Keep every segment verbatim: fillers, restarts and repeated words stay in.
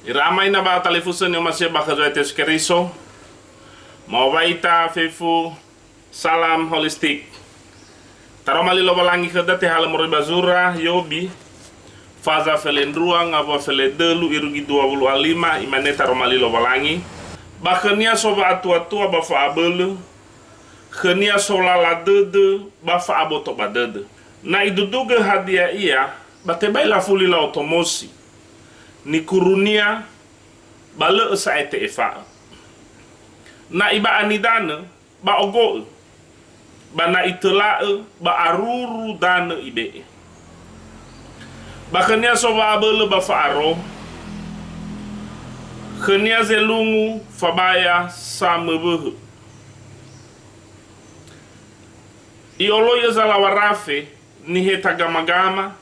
Ira ama ina ba talifusö ni'omasi'ö ba khö Zo'aya Yesu Keriso. Ma'owaita fefu Salam Holistik. Taroma li Lowalangi khöda tehalö moroi ba zura Yobi, faza felendrua ngawua feledölu irugi dua wulu a lima, imane taroma li Lowalangi. Ba khönia so wa'atuatua ba fa'abölö, khönia so lala dödö ba fa'aboto ba dödö. Na idudugö hadia ia, ba tebai lafuli la'otomosi. Nikurunia, ba lö'ö sa'ae te'efa'ö. Na iba'a nidanö, ba ogo'ö. Ba na itöla'ö, ba aruru danö ibe'e. Ba khönia so wa'abölö ba fa'aro, khönia zelungu fabaya samöwöhö. I'oloi'ö zalaŵa rafe, niheta gamagama,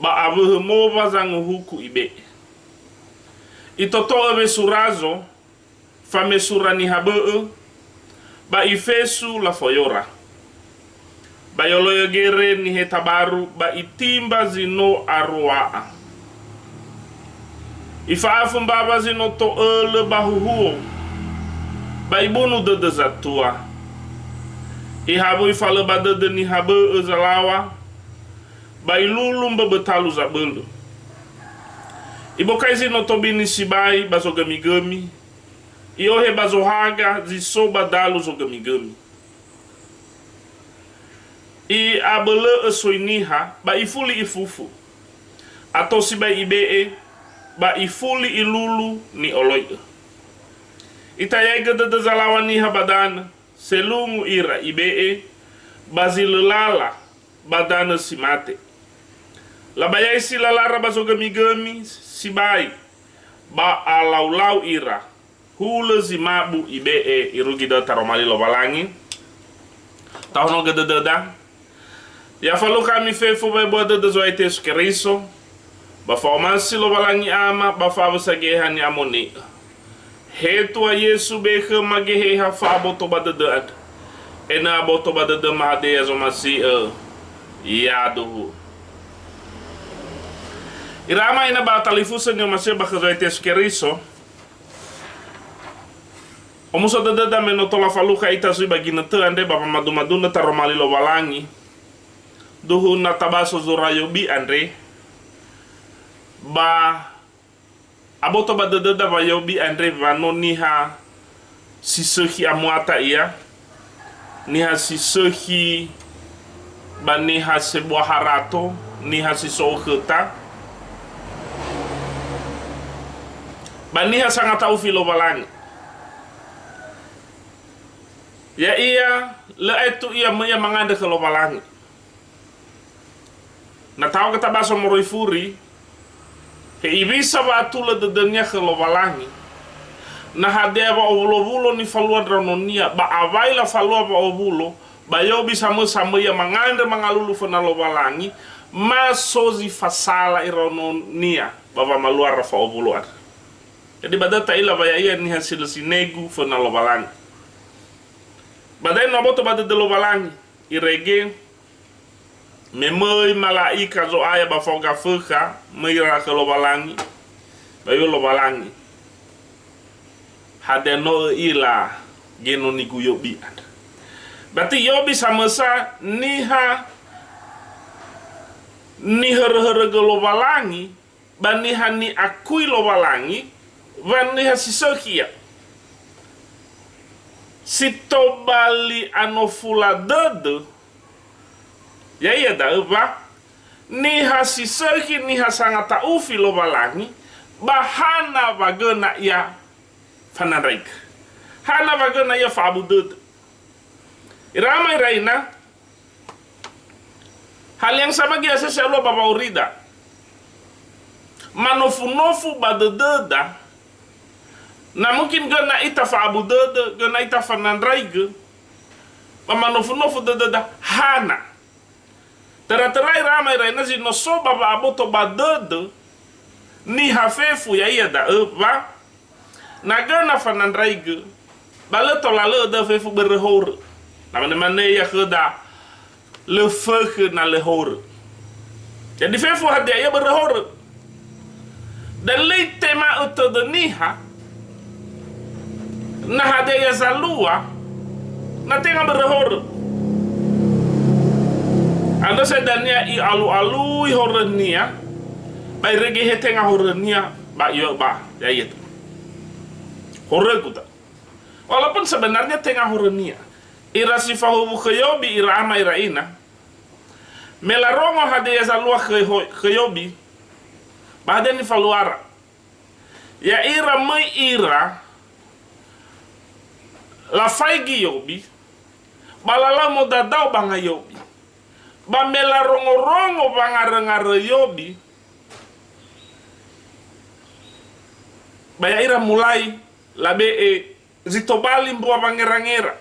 ba awöhö mowa zangohuku ibe'e. Itoto'ö wesu razo, famesura niha bö'ö, ba ifesu lafoyora. Ba i'oloi'ö gere niheta baru, ba itimba zi no aroa'a. Ifa'afö mbawa zi no to'ölö ba huhuo, ba ibunu dödö zatua. Ihawui falö ba dödö niha bö'ö zalaŵa, ba ilulu mböbö talu zabölö. Ibokai zi no tobini sibai ba zogömigömi, i'ohe ba zohaga zi so ba dalu zogömigömi. I'abölö'ö soi niha, ba ifuli ifufu. Ato sibai ibe'e, ba ifuli ilulu ni'oloi'ö. Itayaigö dödö zalaŵa niha ba danö, selungu ira ibe'e, ba zi lö lala, ba danö si mate. Labayaisi lalara ba zogömigömi sibai, ba alaulau ira, hulö zi mabu ibe'e irugi dödö taroma li Lowalangi. Tahonogö dödöda. Ya falukha ami fefu wa'ebua dödö Zo'aya Yesu Keriso, ba fa'omasi Lowalangi Ama, ba fa'awösa Geheha Ni'amoni'ö. He Tua Yesu, be khöma Geheha fa'aboto ba dödö andrö. Ena'ö aboto ba dödöma hadia zomasi'ö yaduhu. Ira ama ina ba talifusö ni'omasi'ö ba khö Zo'aya Yesu Keriso. Omuso dödöda me no tola falukha ita zui ba ginötö andre ba wamadumadunö taroma li Lowalangi. Duhu na tabaso zura Yobi andre, ba aboto ba dödöda wa Yobi andre wa no niha si sökhi amuata ia, niha si sökhi ba niha sebua harato, niha si so khöta, ba niha sangata'ufi Lowalangi. Ya'ia, lö aetu ia möi ia mangandrö khö Lowalangi. Na taoga tabaso moroi furi, he iwisa wa'atulö dödönia khö Lowalangi. Na hadia wa'owulo-wulo nifalua ndraononia, ba awai lafalua wa'owulo, ba Yobi samösa möi ia mangandrö mangalulu föna Lowalangi, ma so zi fasala iraononia ba wamaluara fa'owulo andrö. Jadi ba da'ö ta'ila wa ya'ia niha si lö sinegu föna Lowalangi. Ba da'e no aboto ba dödö Lowalangi, irege me möi mala'ika Zo'aya ba fao Gafökha, möi ira khö Lowalangi, ba i'o'ö Lowalangi, hadia no ö'ila genonigu Yobi andrö. Berarti Yobi samösa niha nihörö-hörögö Lowalangi, ba niha ni'akui Lowalangi, wa niha si sökhi ia. Si tobali anofula dödö, ya'ia da'ö wa, niha si sökhi, niha sangata'ufi Lowalangi, ba hana wa göna ia fanandraigö. Hana wa göna ia fa'abu dödö. Ira ama ira ina, hal yang sama gia sese alua ba wa'aurida. Manofu-nofu ba dödöda, na mungkin göna ita fa'abu dödö, göna ita fanandraigö, ba manofu-nofu dödöda, hana. Töra-töra ira ama ira ina zi no so ba wa'aboto ba dödö niha fefu, ya'ia da'ö wa, na göna fanandraigö, ba lö tola lö'ö da'ö fefu börö horö. Na mane-mane ia khöda, lö fökhö na lö horö. Jadi fefu hadia ia börö horö. Dan lö itema'ö tödö niha, na hadia ia zalua, na tenga börö horö. Andrö sa dania i'alu'alui horönia, ba irege he tenga horönia, ba iŵa'ö ba, ya'ia da'ö. Horögu da'ö. Walaupun sebenarnya tenga horönia. Ira si fahuwu khö Yobi, ira ama, ira ina. Me larongo hadia ia zalua khö, khö Yobi, ba hadia nifaluara. Ya'ira möi ira lafaigi Yobi, ba lalau modadao banga Yobi. Ba me larongorongo wangaröngarö Yobi, ba ya'ira mulai labe'e zi tobali mbua wangerangera.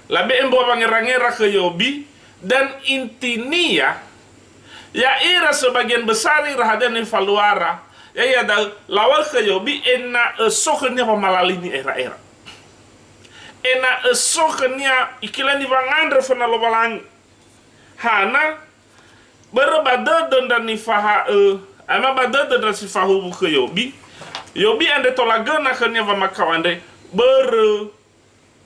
Labe'e mbua wangerangera khö Yobi, dan intinia, ya'ira sebagian besar ira hadia nifaluara, ya'ia da'ö, lawa'ö khö Yobi ena'ö so khönia wamalali ni'era'era. Ena'ö so khönia ikilani wangandrö föna Lowalangi. Hana? Börö ba dödö ndra nifaha'ö, ama ba dödö ndra si fahuwu khö Yobi. Yobi andre tola göna khönia wamakao andre, börö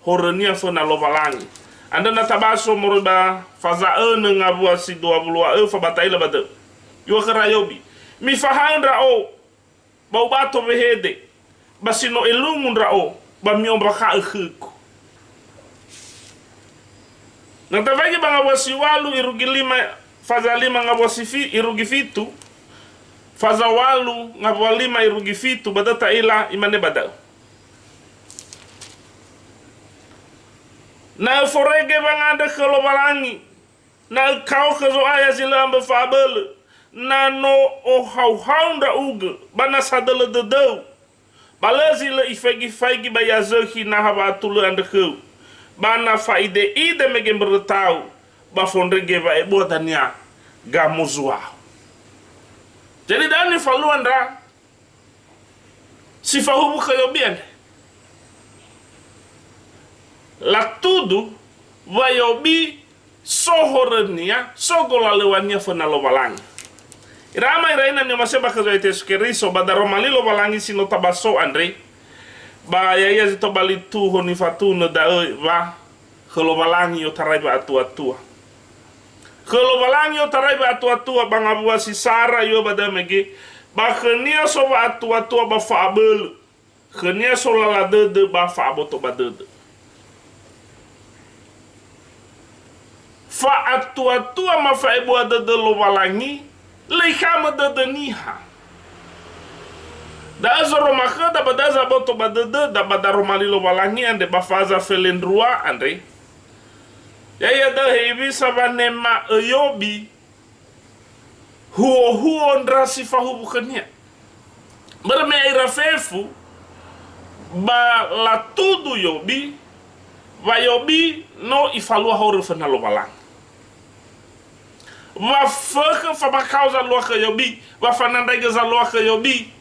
horönia föna Lowalangi. Andrö na tabaso moroi ba faza önö ngawua si dua wulu a öfa ba ta'ila ba da'ö. Iŵa'ö khöra Yobi, "Mifaha'ö ndra'o, ba ubato wehede, ba si no elungu ndra'o, ba mi'ombakha'ö khögu." Na tafaigi ba ngawua si ŵalu irugi lima, faza lima ngawua si fi-, irugi fitu, faza ŵalu ngawua lima irugi fitu, ba da'ö ta'ila imane ba da'ö. Na öforege wangandrö khö Lowalangi, na ökao khö Zo'aya zi lö ambö fa'abölö, na no ohauhau ndra'ugö, ba na sadölö dödöu, ba lö zi lö ifaigi-faigi ba ia zökhi naha wa'atulö andrö khöu, ba na fa'ide'ide mege mbörötau, ba fondrege wa'ebua dania gamuzuau. Jadi, da'ö nifalua ndra si fahuwu khö Yobi andre. Latudu wa Yobi so horönia, so golalöŵania föna Lowalangi. Ira ama ira ina ni'omasi'ö ba khö Zo'aya Yesu Keriso, ba daroma li Lowalangi si no tabaso andre, ba ya'ia zi tobali tuho nifatunö da'ö wa, khö Lowalangi i'otarai wa'atuatua. Khö Lowalangi i'otarai wa'atuatua ba ngawua si sara iŵa'ö ba da'ö mege, ba khönia so wa'atuatua ba fa'abölö, khönia so lala dödö ba fa'aboto ba dödö. Fa'atuatua mafa'ebua dödö Lowalangi, lö ikhamö dödö niha. Da'ö zoroma khöda ba da'ö zaboto ba dödöda ba daroma li Lowalangi andre ba faza felendrua andre. Ya'ia da'ö hewisa wanema'ö Yobi huohuo ndra si fahuwu khönia. Börö me ya'ira fefu, ba latudu Yobi, wa Yobi no ifalua horö föna Lowalangi. Wa fökhö famakao zalua khö Yobi, wa fanandraigö zalua khö Yobi.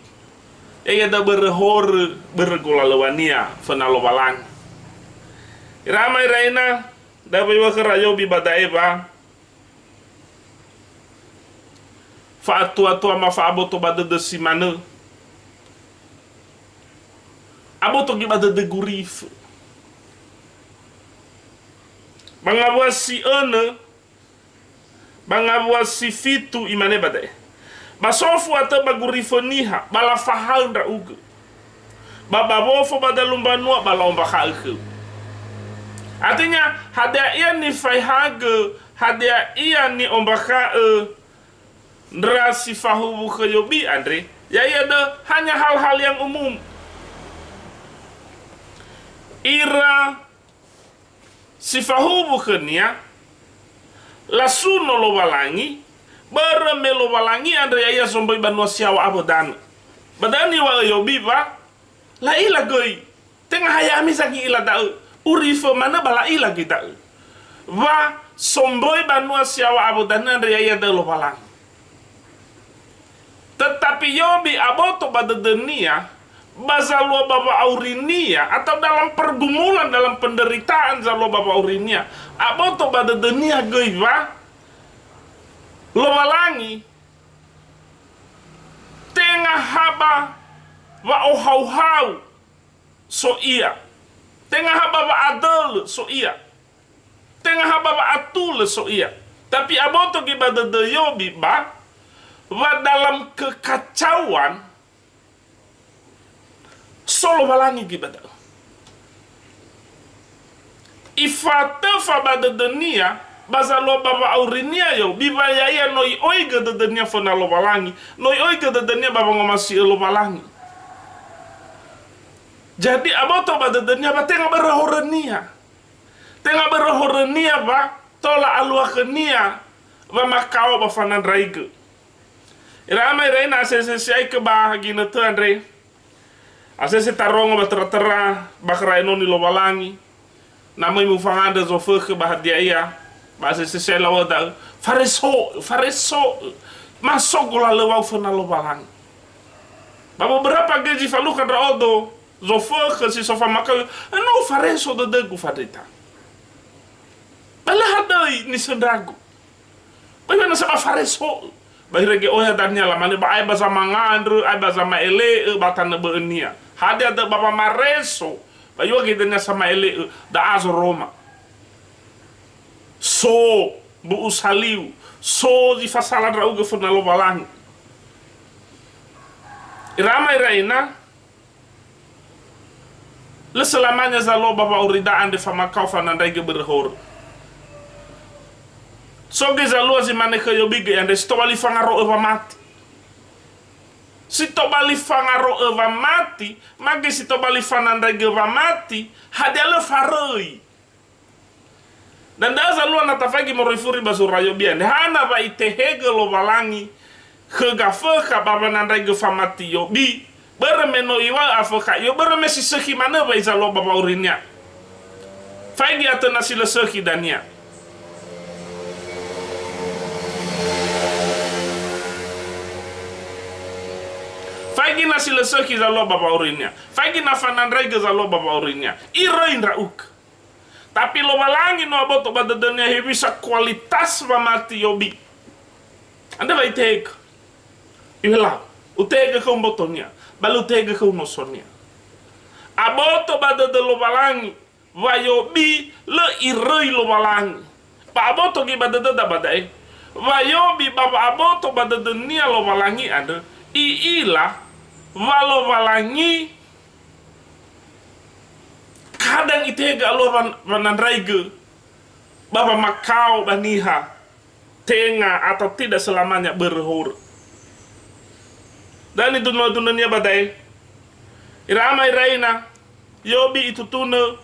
Ya'ia da'ö börö horö, börö golalöŵania föna Lowalangi. Ira ama ira ina, da'ö wa iŵa'ö khöra Yobi ba da'e wa, fa'atuatua ma fa'aboto ba dödö si manö. Aboto göi ba dödö gurifö. Ba ngawua si önö, ba ngawua si fitu imane ba da'e. Ba so fuatö ba gurifö niha, ba lafahaö ndra'ugö. Ba ba wofo ba dalu mbanua, ba la'ombakha'ö khöu. Artinya, hadia ia nifaehagö, hadia ia ni'ombakha'ö ndra si fahuwu khö Yobi andre, ya'ia da'ö hanya hal-hal yang umum. Ira si fahuwu khönia, lasuno Lowalangi, börö me Lowalangi andre ya'ia somböi banua si yaŵa awö danö. Ba da'ö niŵa'ö Yobi wa, la'ila göi. Tenga ha ya'ami zangi'ila da'ö. Urifö manö ba la'ila göi da'ö. Wa somböi banua si yaŵa awö danö andre ya'ia da'ö Lowalangi. Tetapi Yobi aboto ba dödönia, ba zalua ba wa'aurinia, atau dalam pergumulan, dalam penderitaan zalua ba wa'aurinia, aboto ba dödönia göi wa Lowalangi ha ba wa'ohauhau so ia. Tenga ha ba wa'adölö so ia. Tenga ha ba wa'atulö so ia. Tapi aboto göi ba dödö Yobi ba, wa dalam kekacauan, so Lowalangi göi ba da'ö. Ifatöfa ba dödönia, ba zalua ba wa'aurinia Yobi, wa ya'ia no i'oigö dödönia föna Lowalangi, no i'oigö dödönia ba wangomasi'ö Lowalangi. Jadi aboto ba dödönia wa tenga börö horönia. Tenga börö horönia wa tola alua khönia wamakao ba fanandraigö. Ira ama ira ina, asese si'aikö ba ginötö andre. Asese tarongo ba töra-töra ba khöra enoni Lowalangi. Na möi mufangandrö zofökhö ba hadia ia, ba asese si'ai lawö da'ö. Fareso, fareso, ma so golalöwau föna Lowalangi. Ba beberapa göi zi falukha ndra'odo, zofökhö si so famakao, no fareso dödögu fandrita. Ba lö hadöi nisöndragu. Ba iŵa'ö nasa ba fareso'ö. Ba irege oya dania lamane ba ae ba zamangandrö, ae ba zama'ele'ö ba tanö bö'önia. Hadia da'ö ba wamareso, ba iŵa'ö göi dania sama'ele'ö, da'a zoroma. So mbu'u saliu, so zi fasala ndra'ugö föna Lowalangi. Ira ama ira ina, lö selamanya zalua ba wa'aurida andre famakao fanandraigö börö horö. So göi zalua zi mane khö Yobi göi andre, si tobali fangaro'ö wamati. Si tobali fangaro'ö wamati, magi si tobali fanandraigö wamati, hadia lö faröi. Da'ö zalua na tafaigi moroi furi ba zura Yobi andre. Hana wa itehegö Lowalangi khö gafökha ba wanandraigö famati Yobi, börö me no iŵa'ö afökha io, börö me si sökhi manö wa i zalua ba wa'aurinia. Faigi atö na si lö sökhi dania. Faigi na si lö sökhi zalua ba wa'aurinia. Faigi na fanandraigö zalua ba wa'aurinia. Iröi ndra'ugö. Tapi Lowalangi no aboto ba dödönia hewisa kualitas wamati Yobi. Andre wa itehegö. Iŵa'ö, utehegö khöu mbotonia, ba lö utehegö khöu nosonia. Aboto ba dödö Lowalangi, wa Yobi lö iröi Lowalangi. Ba aboto göi ba dödöda ba da'e, wa Yobi ba wa'aboto ba dödönia Lowalangi andrö, i'ila wa Lowalangi kadang itehegö alua wan-, wanandraigö ba wamakao ba niha tenga atau tidak selamanya börö horö. Da'ö nidunö-dunönia ba da'e. Ira ama ira ina, Yobi itutunö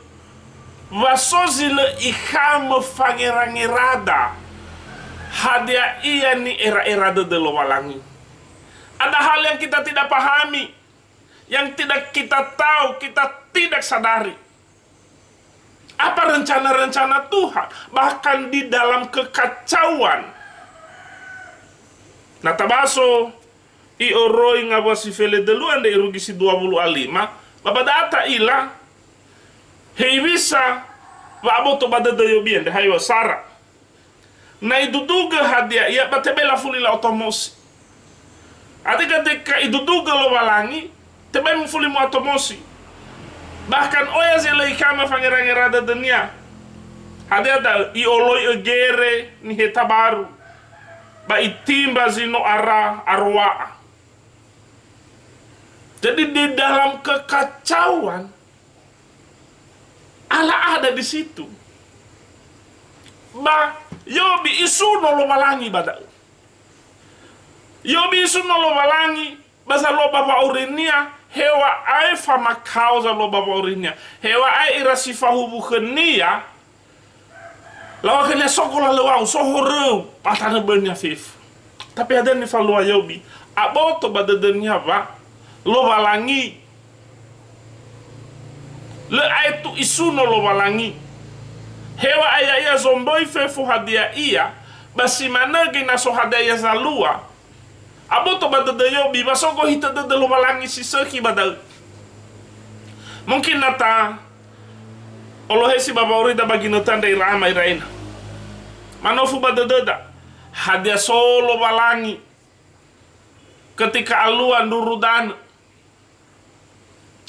wa so zi lö ikhamö fangerangerada hadia ia ni'era'era dödö Lowalangi. Ada hal yang kita tidak pahami, yang tidak kita tahu, kita tidak sadari. Apa rencana-rencana Tuhan, bahkan di dalam kekacauan. Na tabaso, i'oroi ngawua si fele dölu andre irugi si dua wulu a lima, ba ba da'a ta'ila, hewisa wa'aboto ba dödö Yobi andre, hayo sara. Na idudugö hadia ia, ba tebai lafuli la'otomosi. Adega-dega idudugö Lowalangi, tebai mufuli mu'atomosi. Bahkan oya zi lö ikhamö fangerangera dödönia. Hadia da'ö? I'oloi'ö gere niheta baru. Ba itimba zi no ara aroa'a. Jadi di dalam kekacauan, Allah ada di situ. Ba Yobi isuno Lowalangi ba da'ö. Yobi isuno Lowalangi ba zalua ba wa'aurinia, heŵa'ae famakao zalua ba wa'aurinia. Heŵa'ae ira si fahuwu khönia, Lawakhinia so golalöwau, so horöu, ba tanö bö'önia fefu. Tapi hadia nifalua Yobi? Aboto ba dödönia wa Lowalangi. Lö aetu isuno Lowalangi. Heŵa'ae ya'ia zomböi fefu hadia ia, ba si manö göi na so hadia ia zalua. Aboto ba dödö Yobi, wa so gohitö dödö Lowalangi si sökhi ba da'ö. Mungkin na ta olohesi ba wa'aurida ba ginötö andre ira ama ira ina. Manofu ba dödöda, hadia so Lowalangi ketika alua ndruru danö?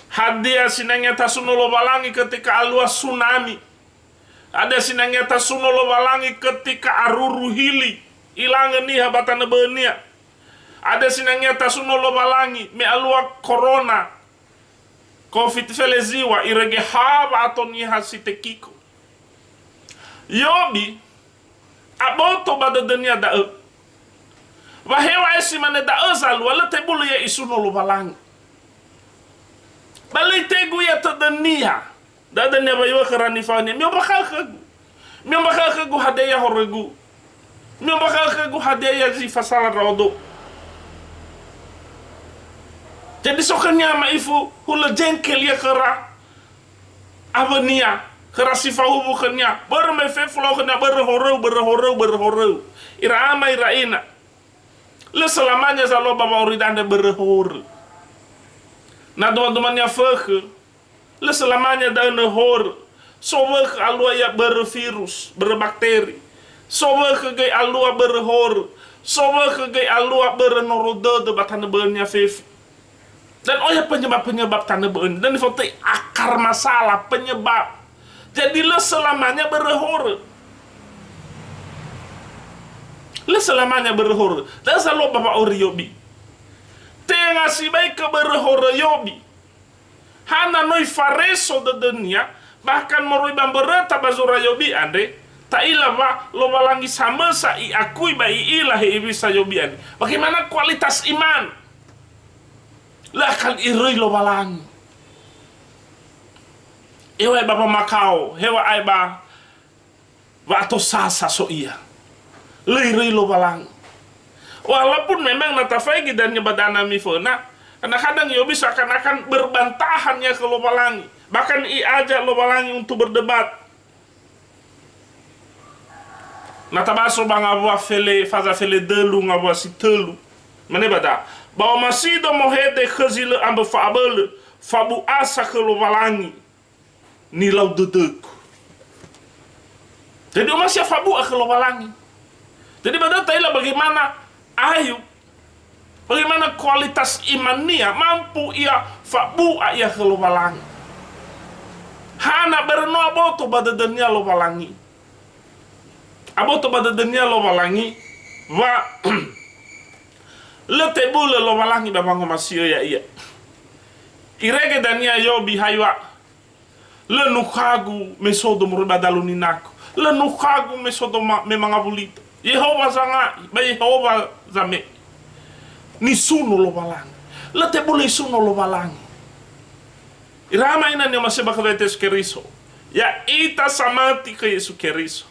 Hadia sinangea tasuno Lowalangi ketika alua tsunami? Hadia sinangea tasuno Lowalangi ketika aruru hili, ilangö niha ba tanö bö'önia? Hadia sinangea tasuno Lowalangi me alua korona, covid feleziwa, irege ha wa'ato niha si tekiko? Yobi, aboto ba dödönia da'ö. Wa heŵa'ae si mane da'ö zalua, lö tebulö ia isuno Lowalangi. Ba lö itegu ia tödönia. Da'ö dania wa iŵa'ö khöra nifahaönia, "Mi'ombakha'ö khögu. Mi'ombakha'ö khögu hadia ia horögu. Mi'ombakha'ö khögu hadia ia zi fasala ndra'odo." Jadi so khönia ma'ifu hulö jengkel ia khöra awönia, khöra si fahuwu khönia, börö me fefu lau khönia, "Börö horöu, börö horöu, börö horöu." Ira ama, ira ina. Lö selamanya zalua ba wa'aurida andre börö horö. Na duma-dumania fökhö, lö selamanya da'ö nö horö. So wökhö alua ia börö virus, börö bakteri. So wökhö göi alua börö horö. So wökhö göi alua börö noro dödö ba tanö bö'önia fefu. Dan oya penyebab-penyebab tanö bö'önia. Dan nifotöi akar masalah, penyebab. Jadi lö selamanya börö horö. Lö selamanya börö horö. Da'ö zalua ba wa'auri Yobi. Tenga sibai kö börö horö Yobi. Hana no ifareso dödönia, bahkan moroi ba mböröta ba zura Yobi andre, ta'ila wa Lowalangi samösa i'akui ba i'ila hewisa Yobi andre. Bagaimana kualitas iman? Lö akal iröi Lowalangi. Heŵa'ae ba wamakao, heŵa'ae ba wa'atosasa so ia. Lö iröi Lowalangi. Walaupun memang na tafaigi dania ba danö ami föna, kadang-kadang Yobi seakan-akan berbantahan ia khö Lowalangi. Bahkan i'ajak Lowalangi untuk berdebat. Na tabaso ba Ngawua fele, faza fele dölu, Ngawua si tölu. Mane ba da, "Ba omasido mohede khö zi lö ambö fa'abölö, fabu'asa khö Lowalangi nilau dödögu." Jadi omasi ia fabu'a khö Lowalangi. Jadi ba da'ö ta'ila bagaimana Ayub, bagaimana kualitas imannia, mampu ia fabu'a ia khö Lowalangi. Hana börö no aboto ba dödönia Lowalangi. Aboto ba dödönia Lowalangi wa lö tebulö Lowalangi ba wangomasi'ö ya'ia. Irege dania Yobi, ha iŵa'ö, "Lö nukhagu me sodo moroi ba dalu ninaku. Lö nukhagu me sodo ma-, me mangawuli dödö. Yehowa zanga'i, ba Yehowa zame'e." Nisuno Lowalangi. Lö tebulö isuno Lowalangi. Ira ama, ina ni'omasi'ö ba khöda Yesu Keriso. Ya'ita samati khö Yesu Keriso.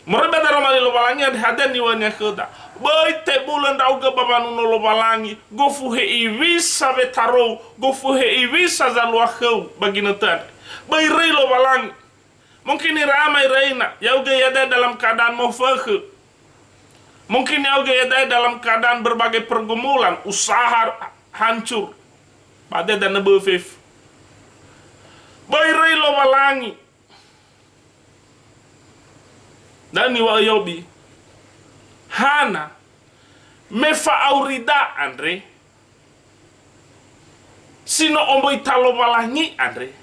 Moroi ba daroma li Lowalangi andre, hadia niŵa'önia khöda? "Böi tebulö ndra'ugö ba wanuno Lowalangi, gofu he'iwisa wetarou, gofu he'iwisa zalua khöu ba ginötö andre." Böi röi Lowalangi. Mungkin ira ama, ira ina, ya'ugö iadae dalam keadaan mofökhö. Mungkin ya'ugö iadae dalam keadaan berbagai pergumulan, usaha hancur. Ba hadia danö bö'ö fefu. Böi röi Lowalangi. Da'ö niŵa'ö Yobi. Hana, me fa'aurida andre, si no ombai ta Lowalangi andre,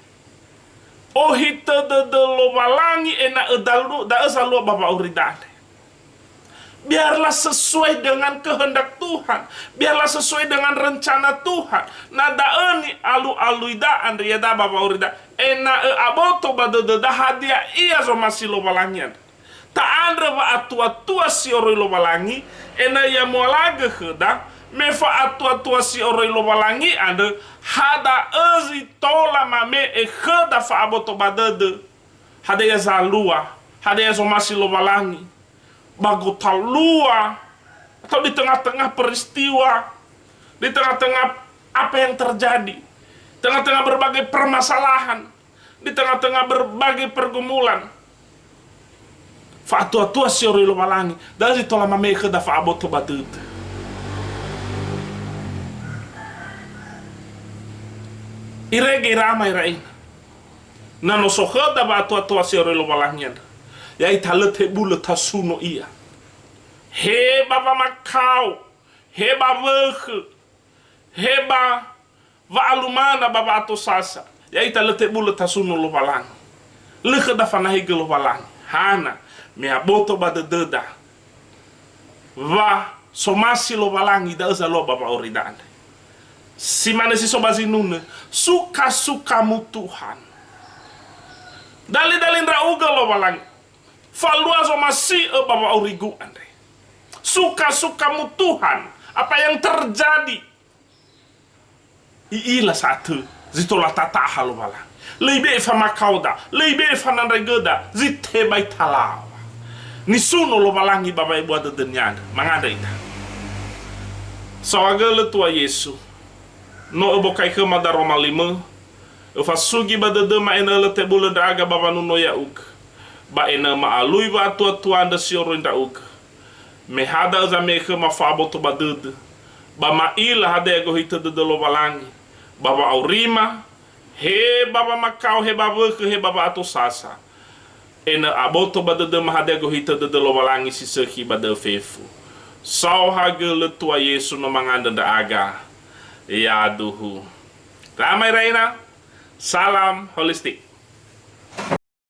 ohitö dödö Lowalangi ena'ö dalu-, da'ö zalua ba wa'aurida andre. Biarlah sesuai dengan kehendak Tuhan. Biarlah sesuai dengan rencana Tuhan. Na da'ö ni'alu-aluida andre, iada'a ba wa'aurida, ena'ö aboto ba dödöda hadia ia zomasi Lowalangi andre. Ta'andrö wa'atua-tua si oroi Lowalangi, ena'ö ia mualagö khöda, me fa'atua-tua si oroi Lowalangi andrö, ha da'ö zi tola mame'e khöda fa'aboto ba dödö. Hadia ia zalua, hadia ia zomasi Lowalangi, ba gotalua, atau di tengah-tengah peristiwa, di tengah-tengah apa yang terjadi, tengah-tengah berbagai permasalahan, di tengah-tengah berbagai pergumulan. Fa'atua-tua si oroi Lowalangi, da'ö zi tola mame'e khöda fa'aboto ba dödö. Irege ira ama, ira ina. Na no so khöda wa'atua-tua si oroi Lowalangi andrö, ya'ita lö tebulö tasuno ia. He ba wamakao, he ba wökhö, he ba wa'alumana ba wa'atosasa, ya'ita lö tebulö tasuno Lowalangi. Lö khöda fanahegö Lowalangi. Hana, me aboto ba dödöda wa somasi Lowalangi da'ö zalua ba wa'aurida andre. Si mane si so ba zinunö, "Suka-sukamu Tuhan." Dali-dali ndra'ugö Lowalangi, falua zomasi'ö ba wa'aurigu andre. "Suka-sukamu Tuhan, apa yang terjadi?" I'ila sa'atö zi tola tataha Lowalangi. Lö ibe'e famakaoda, lö ibe'e fanandraigöda zi tebai talaŵa. Nisuno Lowalangi ba wa'ebua dödönia andrö. Mangandrö ita. Saohagölö Tua Yesu, no öbokai khöma daroma limö, öfasugi ba dödöma ena'ö lö tebulö ndra'aga ba wanuno ya'ugö, ba ena'ö ma'alui wa'atuatua andrö si oroi ndra'ugö. Me ha da'ö zame'e khöma fa'aboto ba dödö, ba ma'ila hadia gohitö dödö Lowalangi, ba wa'aurima, he ba wamakao, he ba wökhö, he ba wa'atosasa. Ena'ö aboto ba dödöma hadia gohitö dödö Lowalangi si sökhi ba dödö fefu. Saohagölö Tua Yesu no mangandrö ndra'aga. Yaduhu. Tama ira ina. Salam holistik.